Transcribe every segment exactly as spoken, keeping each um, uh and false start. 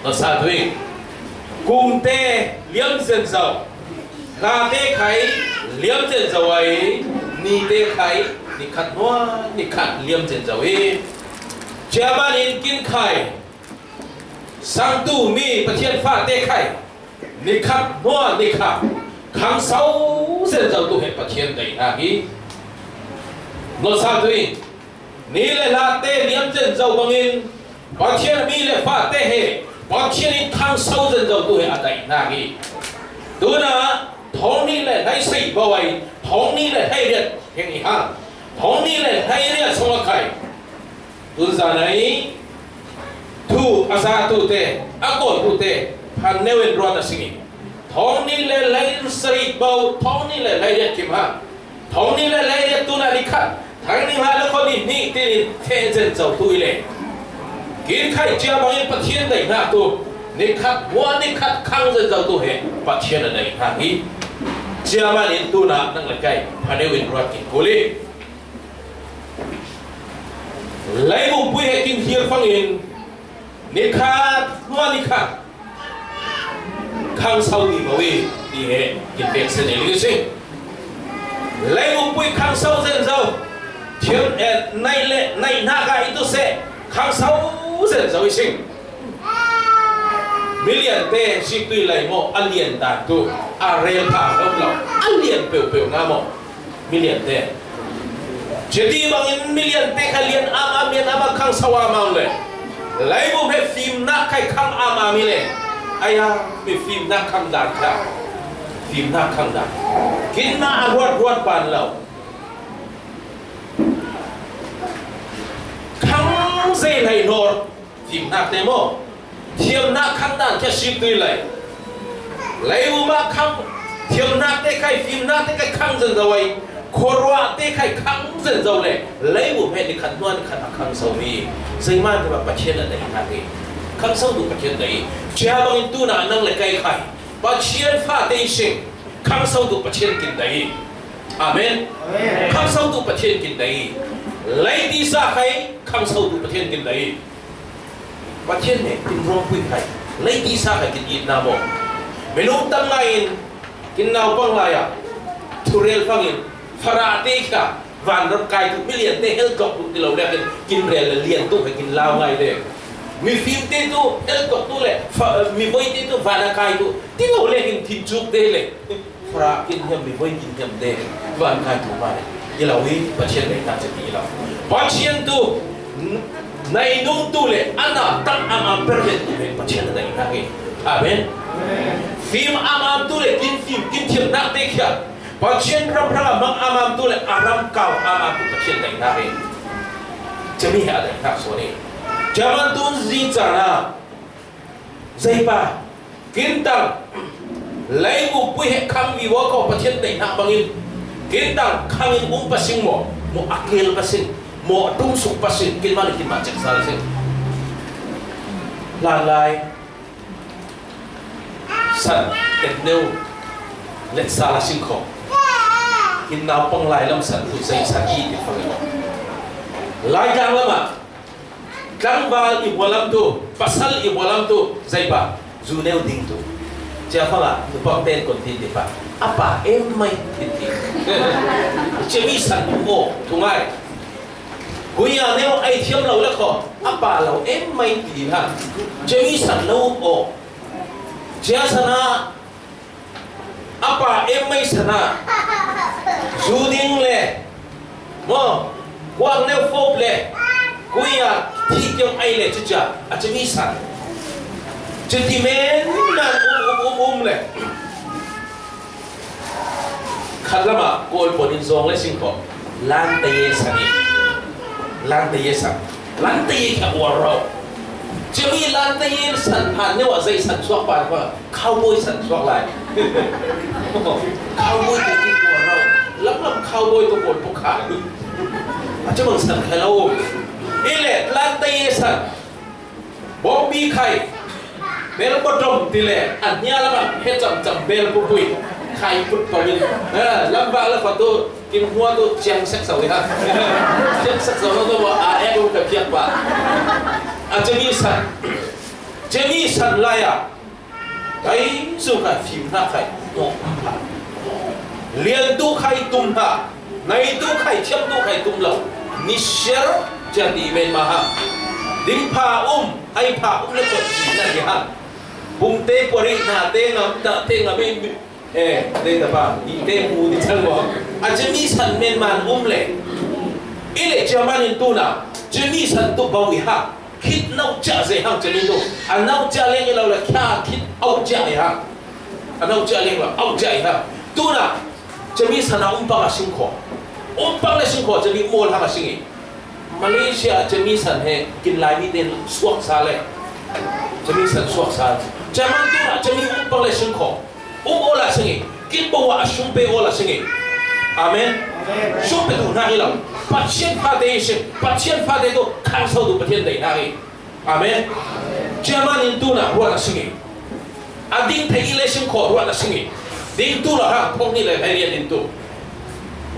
Nasa tuing. Kumte liam zen zo. Hlate khai liam zen zo ai. Nite khai ni khat hnuah ni khat liam zen zo hi. Chairman in kin khai. Sangtu mi Pathian fate khai. Ni khat hnuah ni khat khangso zen zo tu he Pathian daihnak hi. Nasa tuing. Ni le hlate liam zen zo bangin Pathian mi le fate he Pathian in khangso zen zo tu he a daihnak hi. Tuna thong ni le hlei sei bo ai, thong ni le hlei riat heng i hang. Thong ni le hlei riat song a khai. Tun zan ai thu a zatute, a kawltute phan neu in ruat a sing i. Thong ni le hlei sarih bo, thong ni le hlei riat kim hang. Thong ni le hlei riat tuna ni khat, thang ni nga le khaw ni hnih tin in feh zen zo tu i le. Kin khai cia bangin Pathian daihnak tu ni khat hnuah ni khat khang zen zo tu he Pathian a daihnak hi. Chairman in tuna nang le kai phan neu in ruat kin kul i. Leibung pui he kin hiar fangin ni khat hnuah ni khat khangso ni bo i ti he kin pek sen i ling i sing. Leibung pui khangso zen zo. Thiam, eh, naih le naih hnak ah i tu seh khangso zen zo i sing. Miliante siktui lai maw a lian dan tu a rel pha lo, a lian peuhpeuh na maw? Miliante. Citi bangin miliante kha lian ama, lian ama khangso ama le. Leibung he fimnak khai khang ama mi le. Aya, mi fimnak khang dan kha. Fimnak khang dan. Kinna a ruat ruat pan lo. Khang zei lai nor. Fimnak te maw? Thiamnak khang dan kha siktui lai. Leibung ah khang, thiamnak te khai, fimnak te khai khang zen zo ai. Khuaruah te khai khang zen zo le. Leibung he ni khat hnuah ni khat a khangso hi. Zeihmanh te Pathian a daihnak hi. Khangso tu Pathian daih hi. Cia bangin tuna nang le kai khai. Pathian fate i sing. Khangso tu Pathian kin daih hi. Amen. Amen. Khangso tu Pathian kin daih hi. Lei tisa khai khangso tu Pathian kin daih hi. Pathian he kin ruangpui khai, lei tisa khai kin itna maw? Minung tam lai in kin naupang lai ah thurel fangin farah te kha vanram kai tu, miliante hel tlok tu ti lo le kin, kin rel le lian tu khai kin lau ngai le. Mifim te tu hel tlok tu le fa-, mivoi te tu van a kai tu ti lo le kin thin cuk te le. Farah kin hiam, mivoi kin hiam te van kai tu mah le i lo i Pathian nei tak citi i lo. Pathian tu n-, nai nung tu le ana tak ama permen tu le Pathian a daihnak hi. Amen. Fim ama tu le kin fim, kin thiamnak te khia. Pathian ram hrang a mang ama tu le a ram kau ama tu Pathian daihnak hi. Cami he a daihnak suan hi. Caman tun zi cana. Zeipa, kintang, leibung pui he khang vivo ko Pathian daihnak bangin, kintang khang in um pasing maw, maw a kel pasing, maw a tumsuk pasing, kin mah le kin mah cek sa la sing. Hlanlai san et neu let sa la sing kho. Kin naupang lai lam san tu zei san i ti fang i maw. Laitlang lamah Tlangval i bualam tu, pasal i bualam tu, zeipa, zu neu ding tu. Cia fang ah, nupang ten kon tin tipa. A pa em mai tin ti. Cemi san tu maw, thungai. Kuya neu ai thiam lo le kho, a pa lo em mai ti ha. Cemi san lo aw. Cia sana, a pa em mai sana, zu ding le, maw, kuang neu fop le, kuya thi kiam ai le, cucia, a cimi san. Cuti men nan um, um, um, um le. Khat lama, kawl pon in zong le sing ko, lan te ye san i. Lan te ye san. Lan te ye kha uar ro. Cimi lan te ye san phan neu a zei san suak pan ko. Cowboy san suak lai. Cowboy tu ti tua lo. Lam lam cowboy tu kawl pawh kha. A cemang san khai lo. I le tlan tei e san. Bawngbi khai. Bel bawdom ti le. A hnia lamah he camcam bel pupui. Khai put pawmin. Lam vak le khuatu. Kin hua tu ciang sek so i ha. Ciang sek so lo tu maw a ek lu ka phiak pa. A cemi san. Cemi san lai-a kai zu khai fim hna khai hnawh hna. Liantu khai tum hna, neitu khai thiamtu khai tum lo. Ni siar cia ti men ma ha. Ding pha um, hai pha um le kot ci na hi ha. Pungte pori hna te ngam ta te ngam in Eh, dei ta pa, i te mu di chang mo. A cemi san men man um le. I le cia man in tuna, cemi san tu bau i ha. Khit nau cia ze hang cemi tu. A nau cia leng i lo le khia khit au cia i ha. A nau cia leng lo au cia i ha. Tuna, cemi san a um pang a sing kho. Um pang le sing kho, cemi mol hang a sing i. Malaysia cemi san he kin lai mi ten suak sa le. Cemi san suak sa. Cia man tuna, cemi um pang le sing kho. Um awla sing i, kin bawa a sum pe awla sing i. Amen. Sum pe tu hna i lo. Pathian fate i sing, Pathian fate tu khangso tu Pathian dei hna i. Amen. Cia man in tuna ruat a sing i. A ding thei i le sing kho ruat a sing i. Ding tu lo ha, thong ni le hai rian in tu.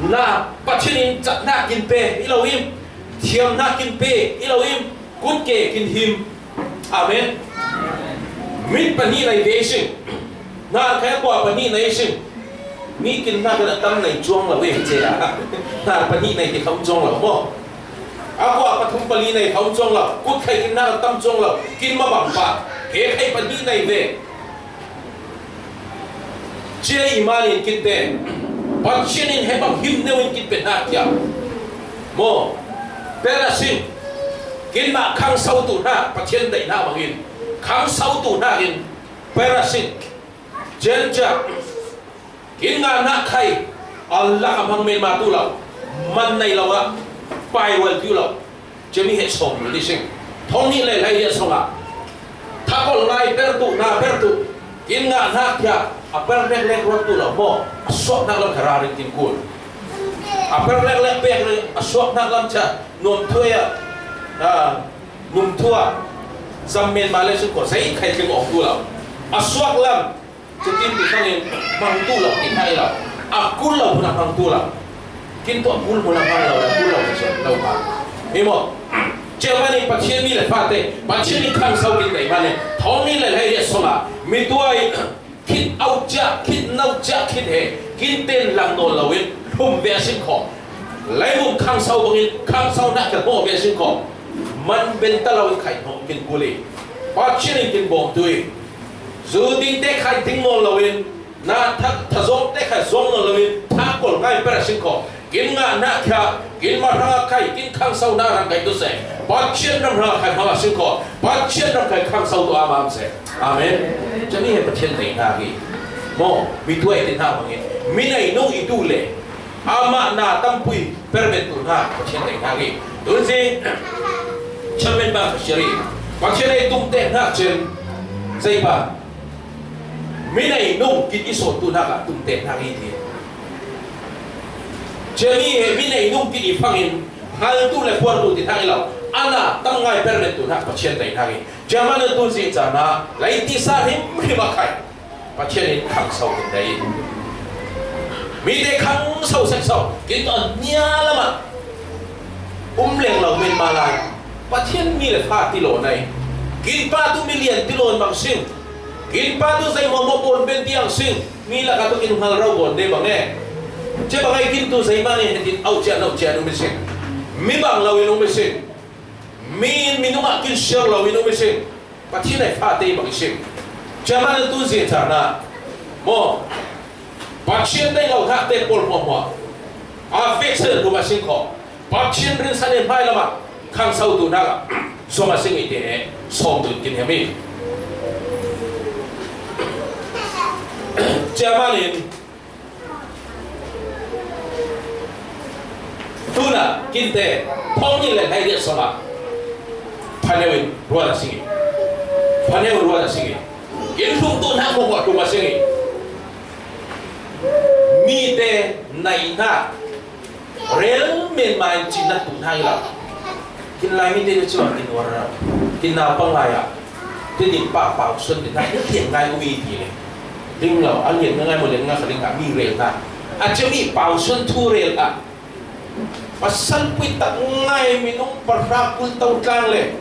Na Pathian in cat hna kin pe i lo im. Thiam hna kin pe i lo im. Kut ke kin him. Amen. Mit pahnih nei ve sing. Hnar khai kua pahnih nei sing. Mi kin hna kan tam nei cuang lo ve ce a. Hnar pahnih nei ti kham cuang lo mo. A kua pathum pali nei kham cuang lo. Kut khai kin hna kan tam cuang lo. Kin ma bang pa. Ke khai pahnih nei ve. Cia i man in kin te. Pathian in he bang him neu in kin pe hna tiang. Mo. Perasin. Kin mah khangso tu hna, Pathian dei hna bangin. Khangso tu hna in. Perasin. Jen cia. Kin ngah hna khai. Allah a hmang men ma tu lo. Man nei lo ah. Pai wal tu lo. Cemi he sawm ni sing. Thong ni le lai ya song ah. Thakol ngai per tu, na per tu. Kin ngah hna kia. A per lek lek ruat tu lo mo. A suak hna lo kha raring kin kul. A per lek lek pek ri. A suak hna lam cia. Nuam thua ya. Ah, num thua. Zam men ma le sing ko. Zai khai kin ong tu lo. A suak lam. Cutin ti fangin hmang tu lo, ti hna i lo. A kul lo hmun a hmang tu lo. Kin tu a kul hmun a hmang lo, a kul lo hmun lo hmang. Mi maw? Cia mah nih Pathian mi le fate, Pathian nih khangso kin nei mah nih. Thawng ni le hlei riat song ah, mi tuai, khit au cia, khit nau cia, khit he, kin ten lang nawn lo in, hlum ve a sin kho. Leivum khangso bangin, khangso hna kha hnawh ve a sin kho. Man ben ta lo in khai hnawh kin kul i. Pathian in kin bawm tu i. Zu ding te khai ding nawn lo in, na tha, tha zawng te khai zawng nawn lo in, tha kol ngai per a sin kho. Kin ngah hna khia, kin ma hrang a khai, kin khangso hna hrang khai tu se. Pathian ram hrang a khai hmang a sin kho. Pathian ram khai khangso tu a mam se. Amen. Cami he Pathian dei hna hi. Maw, mi tuai ti hna bangin. Mi nei nung i tu le. Amah na tampui permen tu hna Pathian dei hna hi. Tun si, chairman ba ka shiri. Pathian ei tum te hna chin. Zei ba. Mi nei nung kin i sawt tu hna ka tum te hna hi ti. Cemi he mi nei nung kin i fangin hal tu le puar tu ti hna hi lo. Ana tam ngai permen tu hna Pathian dei hna hi. Chairman tun si cana, lai ti sa him him a khai. Pathian in khangso kin dei. Mi te khangso sek so, kin to nia lama. Um leng lo min ma lai. Pathian mi le fa ti lo nai. Kin pa tu mi lian ti lo mang sing. Kin pa tu zai mo mo bon ben tiang sing. Mi la ka tu kin ngal rau bon de bang e. Ce bang ai kin tu zai ma ne he tin au cia nau cia nu mi sing. Mi bang lo in um mi sing. Mi in mi nung a kin siar lo in um mi sing. Pathian ai fate bang i sim. Chairman tu zia cana. Mo. Pathian dei lo hna te pawl hmuahhmuah. A vek sa le bu ma sing kho. Pathian rin sa le hmai lama. Khangso tu hna la. Sawm a sing i te he. Sawm tu kin he mi. Chairman in Tuna, kinte, thawng ni le hlei riat sawm ah, phaneu in ruat a sing i. Phaneu in ruat a sing i. Kin hlum tu hna kong kong hlum a sing i. Mi te naih hna, rel men ma in cin na tu hna i la. Kin Laimi te le cuang kin uar rau. Kin naupang ngai ah. Te ding pa pau sun te na tiang ngai um i ti le. Ding lo, a lian ngai mo lian ngai kha ding ah mi rel na. A cemi pau sun thu rel ah. Pasal pui tak ngai minung pahra kul tau tlang le.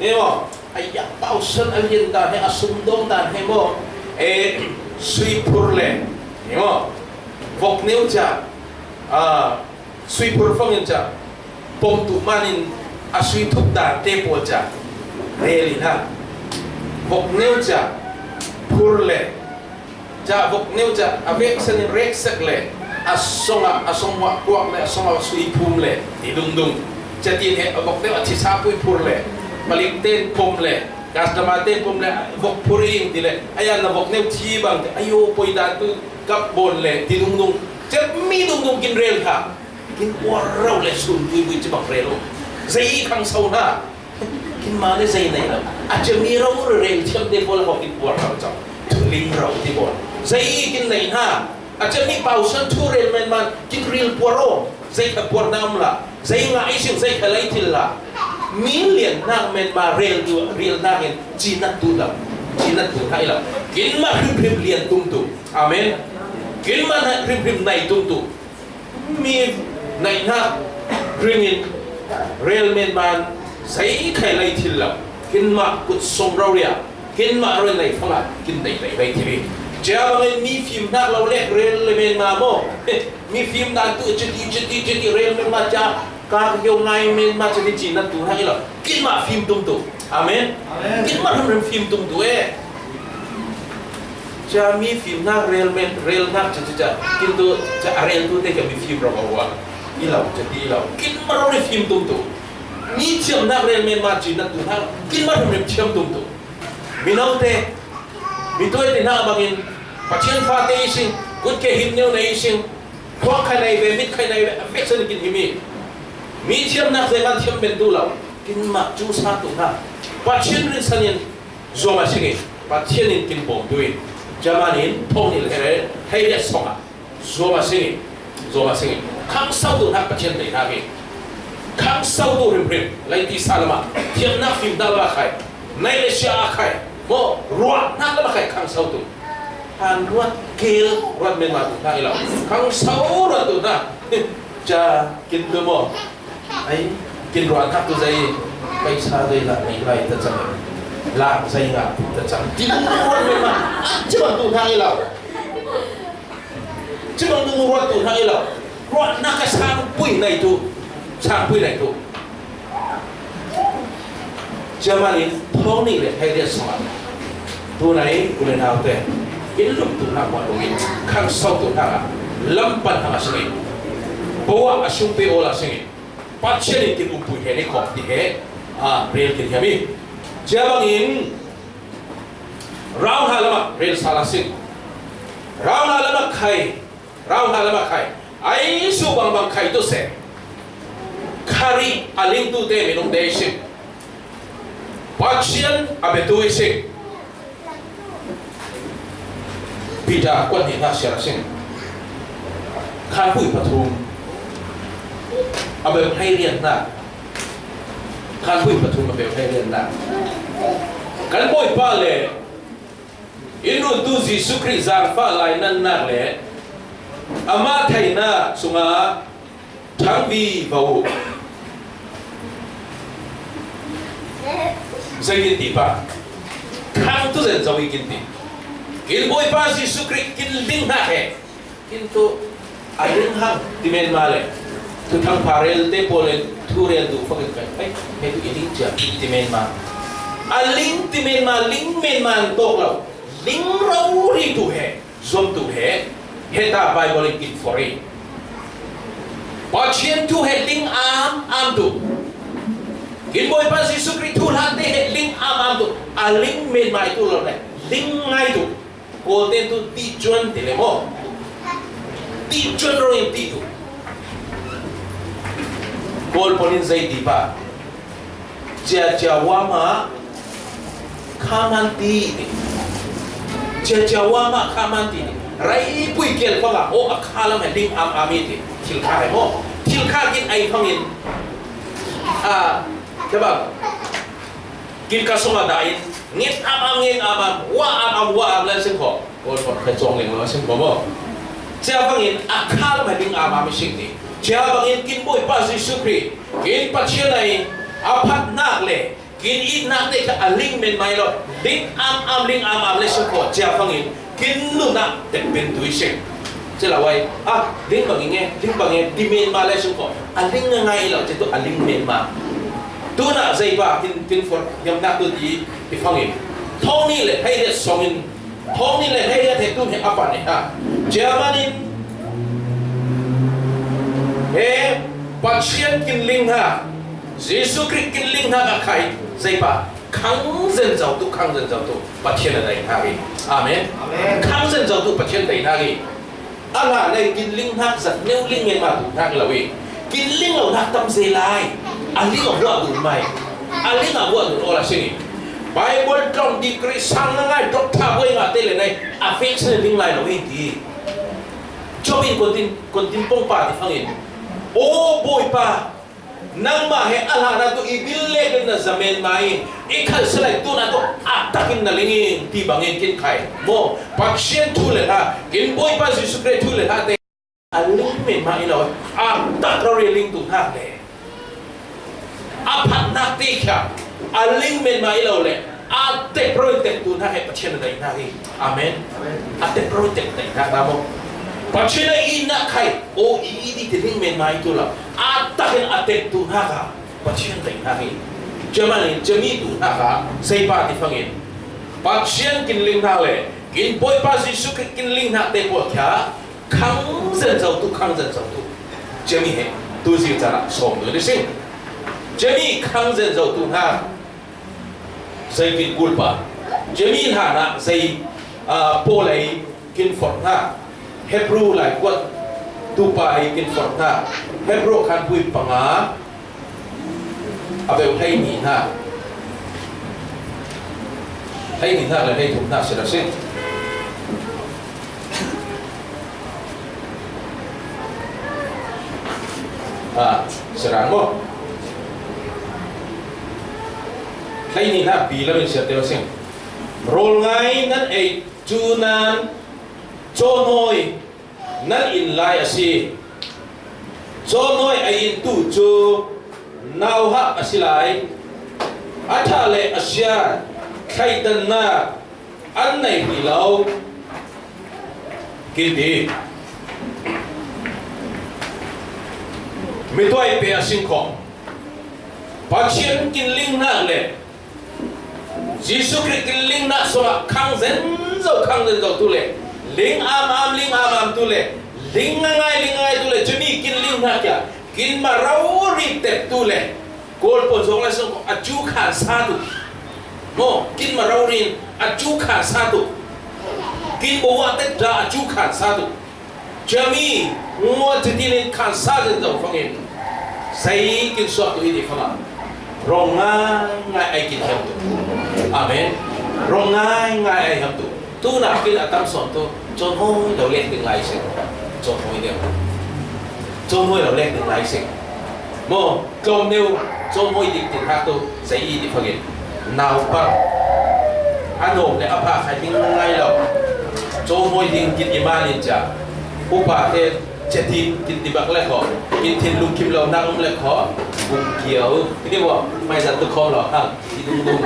Eo. A ya pausan a lian dan he, a sumdawng dan he maw, e, suiphur le, ni maw, vok neu ca, a, suiphur fangin ca, pom tu manin a suithup dante pawl ca, rel in ha, vok neu ca, phur le, ca vok neu ca, a veksan in reksak le, a song a, a song huah kuak le, a song a sui phum le, ti dungdung. Ca tin he, a vok neu a thisa pui phur le, palik ten pom le, customer ten pom le, vok phur ing ti le, a yan na vok neu thi bang, ayo poi dan tu kap bon le, ti dungdung. Ca mi dungdung kin rel kha, kin uar rau le sun pui pui ci bang rel lo. Zei khang sau na. Kin ma le zei nei lo. A ca mi rau rel thiam te pawl ho kin uar rau cau. Ling rau ti pawl. Zei kin nei na. A ca mi pausan thu rel men man kin ril puar o. Zei kha puar na om la. Zei nga i sing zei kha lai thil la. Mi lian nak men ma rel tu rel nak in ci nak tu la. Ci nak tu hai la. Kin ma hrim hrim lian tum tu. Amen. Kin ma hrim hrim nai tum tu. Mi naihnak ringin rel men man zei khai lai thil lo. Kin mah kut song rau ria. Kin mah roi nei fanga kin nei nei nei thil hi. Cia bangin mi fim nak lo lek rel le men ma maw. Mi fim dan tu citi citi citi rel men ma cia ka kio ngai men ma citi ci nan tu hang i lo. Kin mah fim tum tu. Amen. Amen. Kin mah rem rem fim tum tu e. Cia mi fim nak rel men, rel nak cia cia cia. Kin tu cia a rel tu te cia mi fim rau a wa. I lo, cia ti i lo. Kin ma rau ni fim tum tu. Mi thiam nak rel men ma ci nak tu nak. Kin ma rau ni thiam tum tu. Mi nau te. Mi tu e te nak bangin. Pathian fa te i sing. Kut ke him neu na i sing. Khuak khai nai ve, mit khai nai ve. A fek sa ni kin him i. Mi thiam nak ze man thiam men tu lo. Kin ma cu sa tu nak. Pathian rin sanin. Zuam a singin, Pathian in kin bawm tu in, German in, thong nih le hei riat song a, zuam a singin, zuam a singin, khang sau tu hnak Pathian tei hnak hi, khang sau tu hrimhrim, lai ti sa lamah, thiamnak fimnak lamah khai, nai le sia a khai, maw, ruahnak lamah khai, khang sau tu. Han ruat kil, ruat men ma tu hnak i lo, khang sau ruat tu hnak, ca kin tu maw. Ai, kin ruahnak tu zei, paisa zei lah nei lai ta cang. Lak zei ngah tu ta cang. Kin ruat men ma, a cibang tu hna i lo. Cibang tu ruat tu hna i lo. Ruahnak a sangpui nei tu. Sangpui nei tu. German in thong nih le hei riat song a. Tu nei, u le nau te. In lum tu hna muat lo in. Khang sau tu hna. Lam pan hna singin. Bawa a sung pe ola singin. Pathian in kin umpui he ni khawm ti he, a, rel kin hiam i. Cia bangin, rau hna lamah rel sal a sing. Rau hna lamah khai, rau hna lamah khai. Ai su bangbang khai tu se. Khari a ling tu te minung te i sing. Pathian a biatu i sing. Peter kuat nih hna siar a sing. Khanpui pathum a beuh hei rian hna. Khanpui pathum a beuh hei rian hna. Kan Bawipa le in runtu Jesuh Khrih zaangfah lai nannak le amah theihnak cungah Thang vivo uh. Zei kin ti pa. Khang tu zen zo i kin ti. Kin Bawipa Jesuh Khrih kin ling hna he. Kin tu a ling hang ti men ma le. Thu thang pha rel te pawl le thu rel tu fakin kai. Ai, he tu i ling cia ti men ma. A ling ti men ma, ling men ma an tawk lo. Ling rori tu he. Zuamtu he, heta Bible in kin forh i. Pathian thu he ling am am tu. Kin Bawipa Jesuh Khrih thu hlan te he ling am am tu. A ling men mai tu lo le. Ling ngai tu. Kawl ten tu ti cuan ti le maw. Ti cuan ro in ti tu. Kawl pon in zei ti pa. Cia cia wa ma kha man ti ni. Cia cia wa ma kha man ti ni. Rai pui kel panga o a kha lam he ding am am i ti. Thil kha he maw. Thil kha kin ai phangin. A, ke ba. Kin ka song a da in. Nget am am nget am am. Wa am am wa am lan sing kho. Kawl pon khai cawng ling lo sing kho maw. Cia bangin a kha lam he ding am am i sing ni. Cia bangin kin Bawipa Jesuh Khrih. Kin Pathian ai a phatnak le. Kin itnakte kha a ling menmai lo. Ling am am, ling am am le sung ko chia fangin kin nuna tek pen tui sing. Cila wai, a, ling bang inge, ling bang inge, ti menma le sung ko. A ling ngai lo, ce tu a ling menma. Tuna zai ba kin, kin for, yam nak tu ti, ti fangin. Thong ni le, hei le songin. Thong ni le, hei le, te tu ne apa ne ha. Germany. He, Pathian kin ling ha. Jesu Khrist kin ling ha ka khai. Zai ba. Khang zen zau tu, khang zen zau tu. Pathian a dai na ri. Amen. Amen. Khang zen zau tu, Pathian dai na ri. A la le kin ling hnak zat neu ling ngen ma tu hnak lo i. Kin ling lo hnak tam zei lai. A ling a buah dun mai. A ling a buah dun aw la sing i. Bible tlawm degree sang na ngai doctor buai nga te le nai. A fek sin ling lai lo i ti. Job in kontin, kontin pong pa ti fangin. O boy pa. Nangmah he a hlan ah tu i bil le na zamen ma in i khalh salai tu na tu a takin na ling in ti bangin kin khai. Mo, Pathian thu le hla, kin Bawipa Jesu Khrih thu le hla te a ling men ma i lo, a tak rori ling tu hnak le a phatnak te khia a ling men ma i lo le. A tek roi tek tu hna he Pathian a daih hna hi. Amen. Amen. A tek roi tek daih hna ta maw? Pathian a i nak khai, o i i di te ding men mai tu lo. A tak in a tek tu hna kha Pathian daih hna hi. Germany, Germany tu hna kha, Seipa ti fangin. Pathian kin ling hna le, kin Bawipa Jesu Khrih kin ling hna te pawl khia, khang zen zo tu, khang zen zo tu. Germany he, tu zing caan ah sawm tu ni sing. Germany khang zen zo tu hna. Zei kin kulpa. Jemi hlan ah zei, ah, Paul ei kin forh hna. Hebru lai kuat tupa ei kin forh hna. Hebru khanpui panga a beuh hleihnih hna. Hleihnih hna le hleithum hna si lo si. Ah, serang maw? Hleihnih hna pi lamin siate sing. Rawl ngai nan ei cu nan cawhnawi nan in lai a si. Cawhnawi a in tu cu nauhak a si lai. A ṭha le a sia thlaitannak an nei hrih lo. Kin ti. Mituai pe a sing khawh. Pathian kin ling hnak le Jesu Khrih kin ling hnak sungah khang zen zo, khang zen zo tu le ling am am, ling am am tu le ling ngaingai, ling ngaingai tu le cumi kin ling hnak ya kin ma rori tek tu le Kawl pawl zong le sung a cu khan sa tu. Maw, kin ma rori in a cu khan sa tu. Kin bawa tek da a cu khan sa tu. Cami ngua cutin in khan sa zen zo fangin. Zei kin suak tu i ti fanga. Rong ngai ngai ai kin hiam tu. Amen. Rong ngai ngai ai hiam tu. Tu nakin a tam sawn tu, cawnhawi lo lek ding lai sing. Cawnhawi ding. Cawnhawi lo lek ding lai sing. Maw, tlawm neu, cawnhawi ding tin hak tu, zei i ti fangin. Naupa. A nawm le a pha khai ding ngai lo. Cawnhawi ding kin i man in ca. Upa te, cetin kin ti bak le kho. Kin thin lungkim lo nak um le kho. Bung kiau. Ini bo, mai zat tu khom lo hang. Ti dungdung.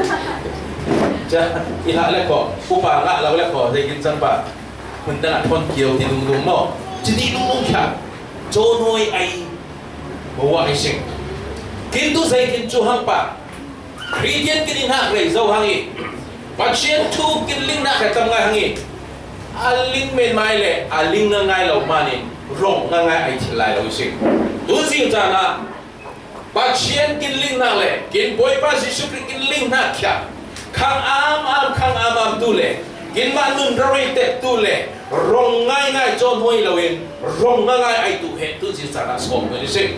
Ca, i hlah le kho, upa ngah lo le kho, zei kin cang pa. Hun dang a thon kiau ti dungdung maw. Ci ti dungdung kha. Cawnhawi ai. Bawa ai sing. Kin tu zei kin cu hang pa. Khristian kin i hnak rei zo hang i. Pathian thu kin ling hnak rei tam ngai hang i. A ling men mai le, a ling ngai ngai lo manin. Rong ngai ngai ai thil lai lo i sing. Tu zing caan ah. Pathian kin ling hnak le kin Bawipa Jesuh Khrih kin ling hnak khia khang am am, khang am am tu le kin mah nun rori tek tu le rong ngai ngai cawnhawi lo in rong ngai ngai ai tu he tu zing caan ah sawm kan i si.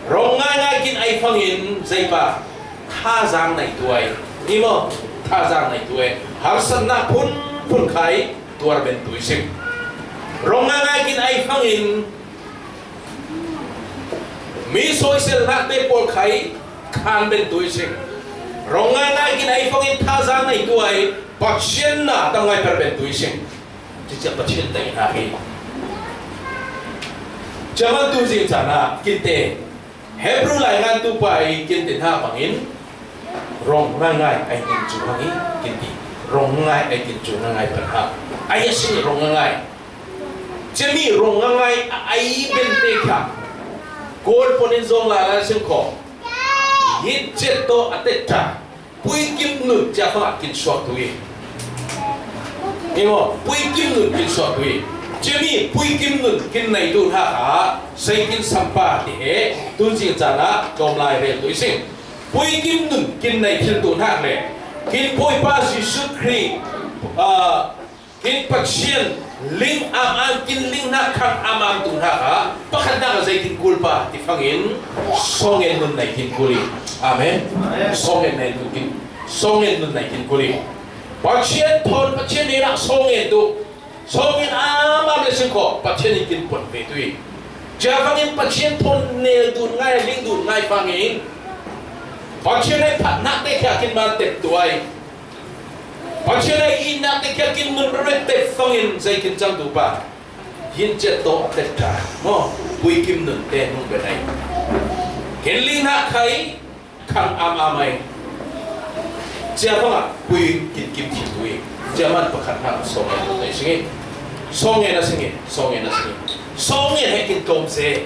Rong ngai ngai kin ai fangin zeipa thazaang nei tu ai. I maw thazaang nei tu ai. Harsatnak phun phun khai tuar ben tu i si. Rong ngai ngai kin ai fangin mi soisel hnak te pawl khai khan ben tu i sing. Rong ngai ngai kin ai fangin thazaang nei tu ai Pathian na tam ngai per ben tu i sing. Cicia Pathian tei hna hi. Caman tu zing caan ah kin te Hebru lai ngan tu pa i kin te hna bangin Rong ngaingai ai kin cu hang i kin ti. Rong ngaingai ai kin cu ngaingai pan ha. Ai a sing rong ngaingai. Cemi rong ngaingai a ai bente kha. Kol pon in zong la la sing ko. Hit cet to a tet ta. Puikim nun cia fang a kin suak tu i. Imo, puikim nun kin suak tu i. Cemi puikim nun kin nei tu hna kha. Sei kin sampa ti he. Tun si cana, tom lai rel tu i sing. Puikim nun kin nei thil tu hnak le kin Bawipa Jesuh Khrih, aa, kin Pathian ling am am, kin ling hnak khang am am tu hnak ah pakhatnak ah zei kin kul pa ti fangin songen nun nei kin kul i. Amen. Songen nei nun kin, songen nun nei kin kul i. Pathian thawn Pathian hnenah songen tu. Sawngin am am le sing kho, Pathian in kin pon ve tu i. Cia fangin Pathian thawn nel dun ngai, ling dun ngai fangin Pathian ai phat nak te khia kin man tet tu ai. Pathian ai i nak te khia kin nun ret tet fangin zei kin cang tu pa. Yin cet to a tet ta. Mo, pui kim nun te nung ben ai. Kin ling nak khai, khang am am ai. Cia bang ah pui kin kim thil tu i. Cia man pakhat hna sawng ngen tu i sing i. Sawng ngen a sing i. Sawng ngen a sing i. Sawng ngen he kin tlawm se.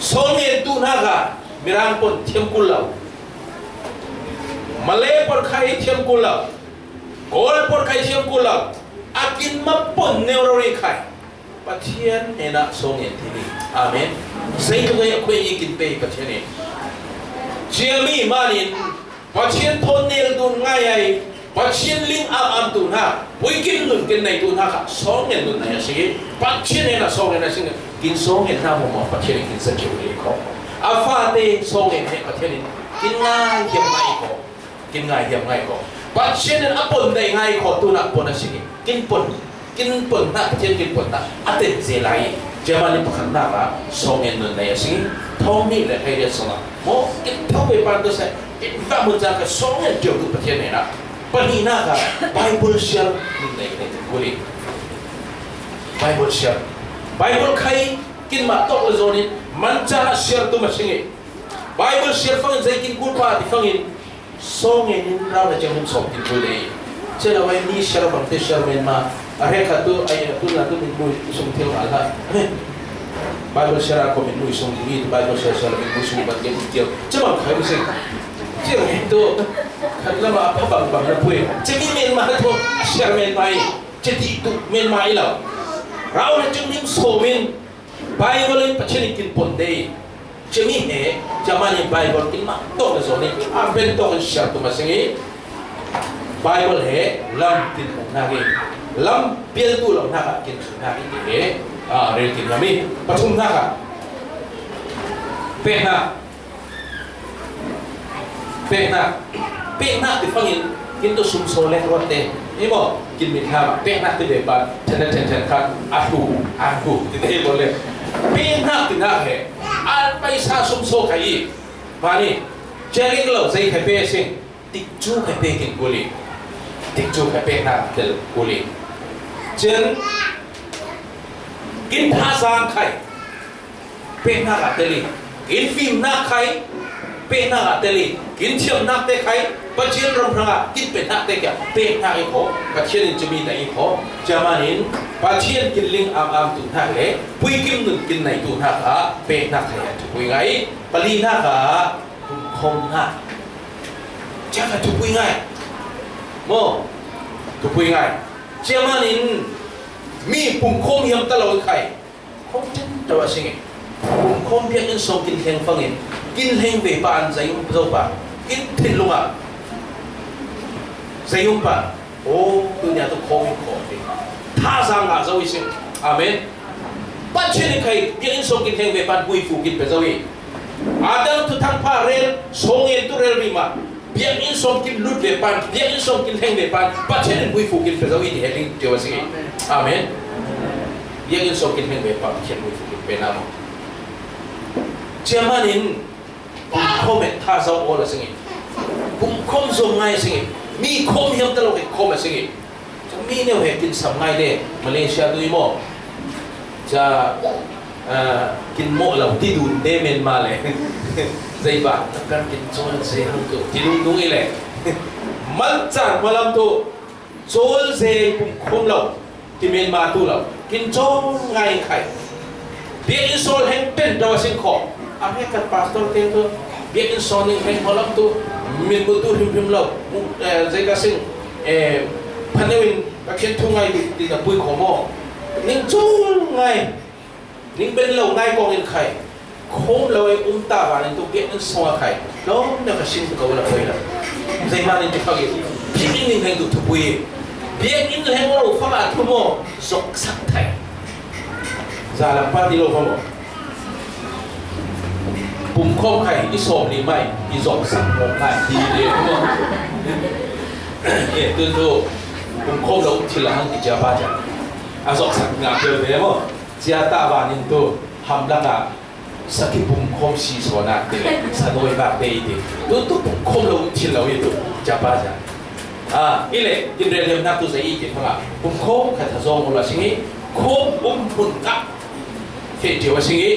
Sawng ngen tu hna ka Mirang pon thiam kul lo. Malay pon khai thiam kul lo. Kawl pon khai thiam kul lo. A kin ma pon neu rori khai. Pathian hnenah sawng ngen thei ding. Amen. Zeitluk ah khuai i kin pe Pathian in. Ciami manin Pathian thawn nel dun ngai ai. Pathian ling am am tu hna. Puikim nun kin nei tu hna kha sawng ngen nun nei a si. Pathian hnenah sawng ngen a si. Kin sawng ngen hna maw maw Pathian in kin sa cio ding kho. A fate sawng ngen he Pathian in kin ngai hiam ngai kho. Kin ngai hiam ngai ko. Pathian in a pon dai ngai ko tu nak pon a si. Kin pon. Kin pon nak Pathian kin pon nak. A ten se lai. Cia mah ni pakhat nak a sawng ngen nun nei a si. Thawng nih le hei riat sawng a. Mo kin thawng ve pan tu se. Kin va mun ca ka sawng ngen tiu tu Pathian nei nak. Pahnih nak a Bible share nun nei nei kuli. Bible share. Bible khai kin mah tawk le zawn in man ca a share tu ma si ngi. Bible share fangin zei kin kul pa ti fangin Sawng ngen in rau na ciang hun sawm tin kul dei. Cia lo ai mi share bang te share men ma. A hre khat tu ai a tu na tu min bui sung thil ngal ha. Bible share a ko min bui sung hi Bible share share min bui sung ban ke bui tiang. Cia bang khai mi sing. Cia ngen tu. Khat lama a pha bang bang na pui. Cia mi men ma tu share men ma i. Cia ti tu men ma i lo. Rau na ciang min sawm in. Bible in Pathian in kin pon dei. Cemi he, cama ni Bible kin mah tawk na zawn in, a ben tawk in share tu ma sing i. Bible he lam tin hna hi. Lam pial tu lo hna kha kin hna hi ti he. A, rel kin hna mi. Pathum hna kha. Pek hna. Pek hna, pek hna ti fangin, kin tu sum so le ruat te. Ni mo, kin mit hna, pek hna ti ve pan, then then then khat, a hlu, a hlu, ti te bo le. Pek hna ti hna he, a paisa sum so khai i. Mani, cia ling lo, zei khai pe sing, tik cu khai pe kin kuli. Tik cu khai pek hna tel kuli. Cin, kin tha zang khai. Pek hna ka tel i, kin fim hna khai, pek hna ka tel i, kin thiam hna te khai, Pathian ram hrang ah kin pek hna te kia, pek hna i kho, Pathian in cumi na i kho, cia man in, Pathian kin ling am am tu hna le, puikim nun kin nei tu hna kha, pek hna khai a thupui ngai, pali hna kha, pumkhom hna. Cia kha thupui ngai. Mo, thupui ngai. Cia man in, mi pumkhom hiam ta lo i khai. Khawng ṭin ṭo a si nge. Khawng biakinn sawng kin hleng fangin, kin hleng ve pa an zei um zo pa, kin thinlung ah zei um pa, aw, tunia tu khawng in khawng ve. Tha za ngah zo i si. Amen. Pathian in khai biakinn sawng kin hleng ve pa an hmuifu kin pe zo i. A dang thuthang pha rel, sawng in tu rel rih mah. Biakinn sawng kin lut ve pan, biakinn sawng kin hleng ve pan, Pathian in hmuifu kin pe zo i ti he ding ṭio a si. Amen. Biakinn sawng kin hleng ve pan, Pathian hmuifu kin pe na maw. Cia man in, kum khawm e tha zo awl a si ngi. Kum khawm zuam ngai a si ngi. Mi khawm hiam ta lo ke khawm a si ngi. Mi neu he kin sam ngai le, Malaysia tu i maw. Ca, ah, kin mawh lo ti dun te men ma le. Zei ba, na kan kin cawl zei hang tu, ti lungdung i le. Malcang malam tu, cawl zei pumkhawm lo, ti men ma tu lo, kin cawl ngai khai. Biakinn sawl heng ten daw a sing khaw. A hek kan pastor te tu, biakinn sawl ning heng malam tu, min bu tu hrim hrim lo, mu, eh, zei ka sing, eh, phaneu in ka khen thu ngai di, di na pui khaw maw. Ning cawl ngai. Ning ben lo ngai kong in khai. Khawm lo ei um ta vanin tu biakinn song a khai. Lawm na ka sin tu ka ula poi la. Zei manin tu khagi. Biakinn ning heng tu thupui. Biakinn heng lo fa a thu maw. Zok sak thai. Za lam pa ti lo fa maw. Pumkhawm khai i sawm ni mai. I zok sak maw khai. Ti le maw. Eh, tu tu. Pumkhawm lo thil a hang ti cia pa cia. A zok sak nga pia ve maw. Cia ta vanin tu hamlak a sakhi pumkhawm si sawn a ti le, sa nawi bak te i ti. Tu, tu pumkhawm lo thil lo i tu, cia pa cia. A, i le, kin rel hiam nak tu zei i ti phang a. Pumkhawm khat ha zawng ula sing i, khawm um hun kha. Fe tiu a sing i,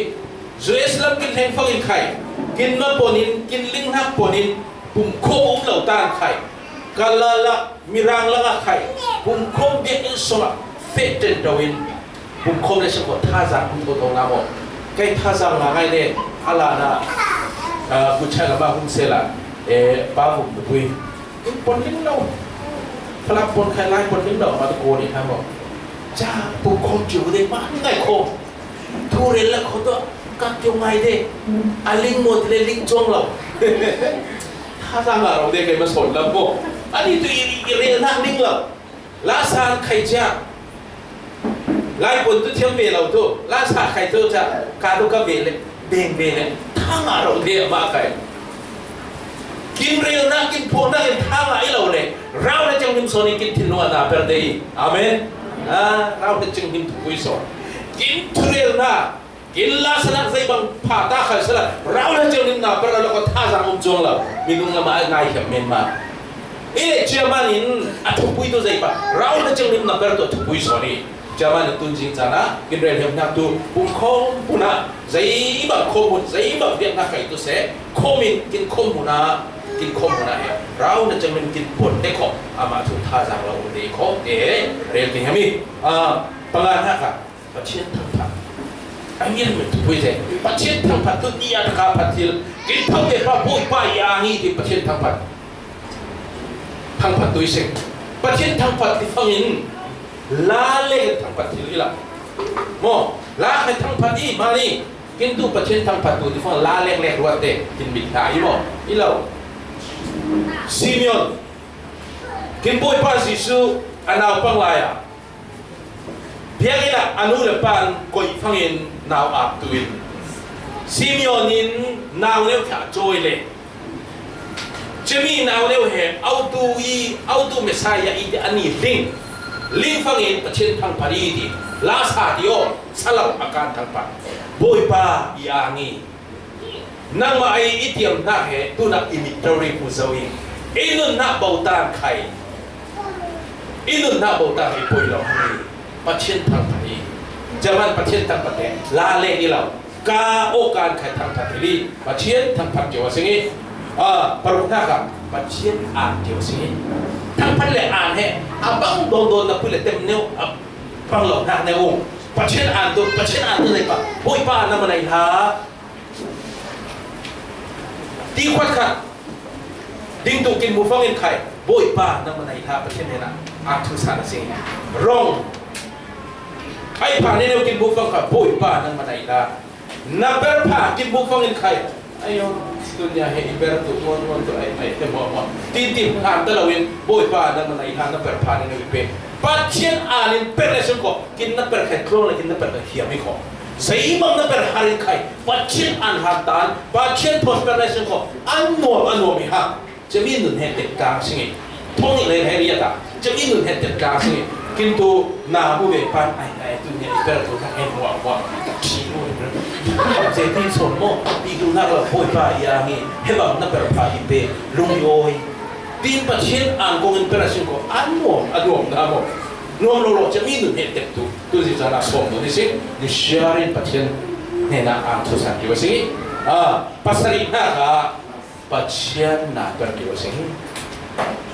U S lam kin hleng fang in khai. Kin ma pon in, kin ling hnak pon in, pumkhawm um lo tan khai. Ka la la, Mirang lak a khai, pumkhawm biakinn sung ah feh ṭen ṭo in, pumkhawm le sung khaw thazang hmu thotho na maw? Kei thazang nga ngai le, a la na, ah, bu chai lama hum se la, eh, pa vum bu pui. In pon ling lo. Phalak pon khai lai pon ling lo, ma tu ko ni kha maw? Ca, pumkhawm ciu de, ma ngai khaw. Thu rel la khaw tu, ka kio ngai de. A ling maw ti le ling cuang lo. Thazang nga ro de kei ma sawn lam maw. Ani tu i, i rel nak ning lo. La san khai cia. Lai pun tu thiam ve lo tu. La sa khai tu cia. Ka tu ka ve le. Beng ve le. Tha nga ro de ma khai. Kin rel nak, kin phuak nak, kin tha nga i lo le. Rau na ceng him sawn i kin thin lung a na per de i. Amen. Ah, rau na ceng him tu pui sawn. Kin thu rel nak. Kin la sanak zei bang pha ta khal sala, rau le ceng nim na per la ko thazang um cuang lo. Minung lama ai ngai hiam men ma. E, cia manin a thupui tu zei pa, rau le ceng nim na per tu a thupui sawn i. Cia manin tun zing cana, kin rel hiam nak tu, pumkhawm puna, zei bang khawm hun, zei bang biak na khai tu se, khawm in, kin khawm huna, kin khawm huna hiam. Rau le ceng nim kin pon te khawm, ama thu thazang lo um te khawm, e, rel te hiam i. Ah, panga na kha. Pathian thangphat. A ngiat mi thupui te. Pathian thangphat tu ni a taka phat thil. Kin thang te pa Bawipa i ang i ti Pathian thangphat. Thangphat tu i seng. Pathian thangphat ti fangin la le thangphat thil i la. Maw, la khai thangphat i mani. Kin tu Pathian thangphat tu ti fang la lek lek ruat te. Kin mit hna i maw. I lo. Simeon. Kin Bawipa Jesuh a naupang lai ah. Biakinn ah a nu le pa in koih fangin nau ap tu in Simeon in nau neu thlah cawi le cemi nau neu he autu i autu Messiah i ti an i ling ling fangin Pathian thangphat i ti la sa ti aw salam a kan thangphat Bawipa i ang i Nangmah ei i tiam hna he tunah i mit rori hmu zo i, i nunnak botan khai, i nunnak botan khai poi lo hang i, Pathian thangphat i, German Pathian thangphat te la le i lo, ka aw kan khai thangphat thil i, Pathian thangphat kio a sing i, a, paruk hna kha Pathian an kio a sing i, thangphat le an he a bang dawn dawn na pui le tem neu a bang lo hna neu. Pathian an tu, Pathian an tu nei pa, Bawipa na manai hla. Ti khuat khat ding tu kin bu fangin khai, Bawipa nangmah na i hla Pathian hnenah aa thu sa na si. Rong. Ai pha neu kin bu fang kha, Bawipa nangmah na i hla. Na per pha kin bu fangin khai. Ai yo, tunia he i per tu muan muan tu ai ai te muan muan. Ti ti hlan ta loin, Bawipa nangmah na i hla na per pha neu i pe. Pathian an in per le sun ko, kin na per khai tlong le kin na per khai hiam i ko. Zeimang na per har in khai. Pathian an han tan, Pathian thawn per lai sing ko, an nuam, an nuam i ha. Cemi nun he tek tlang sing i. Thong i le he ria ta. Cemi nun he tek tlang sing i. Kin tu na bu ve pan ai ai tu ne i per tu na he mua mua. Chi mu. Cemi son mo, i tu na la poi pa i ang i. He bang na per pa i pe, lung i oi. Tin Pathian an kong in per sing ko, an nuam, an nuam na mo. Nuam lo lo, cemi nun he tek tu. Tu zi zana som tu ni sing, ni siarin Pathian hnenah an thu san kio a sing i. Ah, pasarih nak ah Pathian na per kio sing.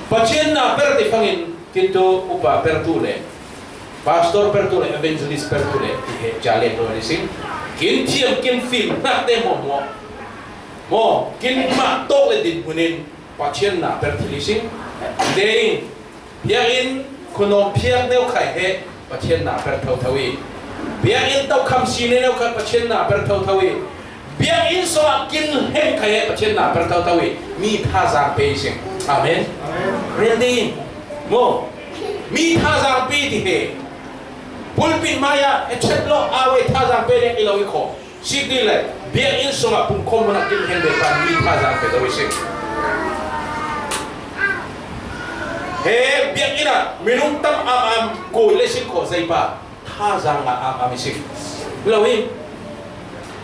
Pathian na per ti fangin kintu upa per tu le, pastor per tu le, evangelist per tu le, ti he jale lo ni sing. Kin thiam, kin fim nak te mo mo. Mo, kin ma tok le din munin Pathian na per thili sing. Dei, biakin khunawm phiak neu khai he Pathian na per thotho i. Biakin tokham si ne neu khai Pathian na per thotho i. Biakin so a kin heng khai he Pathian na per thotho i. Mi thazang pe sing. Amen. Amen. Rendi. Mo. Mi thazang pe ti he. Pulpit maya e chet lo awe thazang pe ne ilo i kho. Sik ni le, biakin sungah pumkhawm hmun ah kin heng ve pan mi thazang pe to i sing. He biakin ah minung tam am am ko le sing ko zai pa thazang ah am am i sing. Lo hi.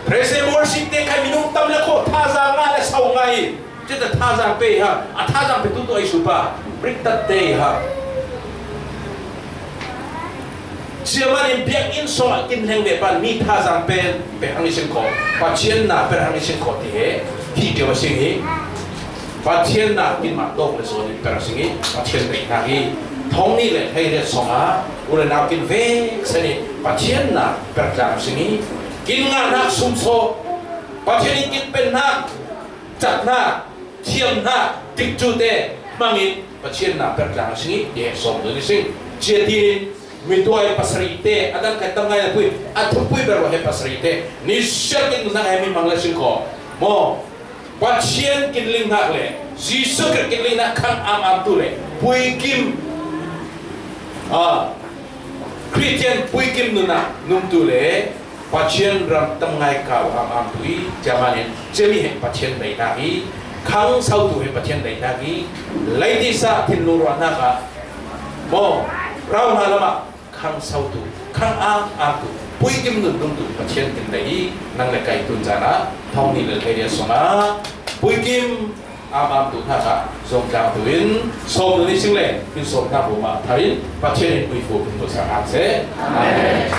Praise and worship te khai minung tam le ko thazang ah le sau ngai. Cita thazang pe ha, a thazang pe tu tu ai su pa, brik tat te ha. Siaman in biakin sungah kin heng ve pan mi thazang pen pe hang i sing kho. Pathian na per hang i sing kho ti he. Hi kio a sing hi. Pathian na kin ma tok le so ni per a sing hi. Pathian pe na hi. Thong ni le hei le song a. U le nau kin ve se ni. Pathian na per tlang a sing hi. Kin nga na sum so. Pathian in kin pen na. Chatna, thiamna, tikcu te hmangin Pathian na per tlang a sing i, ti he sawm dun i sing. Cia tiin, mituai pasarih te, a dang kai tam ngai na pui, a thupui ber lo he pasarih te, ni siak in na he mi mang le sing ko. Mo, Pathian kin ling nak le, Jesu Khrist kin ling nak khang am am tu le, pui kim, ah, Christian pui kim nuna, num tu le, Pathian ram tam ngai kau am am tu i, cia manin, cia mi he Pathian dai nak i, khang sau tu he Pathian dai nak i, lei ti sa thin lung ruah nak a, mo, rau na lama, khang sau tu, khang am am tu, pui kim nun nun tu, Pathian tin dai i, nang le kai tun zana, thong ni le kai dia song a, pui kim, am am tu hna kha, zong tlang tu in, sawm nun i sing le, in sawm hna bu ma, tharin, Pathian in pui fu, pui fu sa am se. Amen.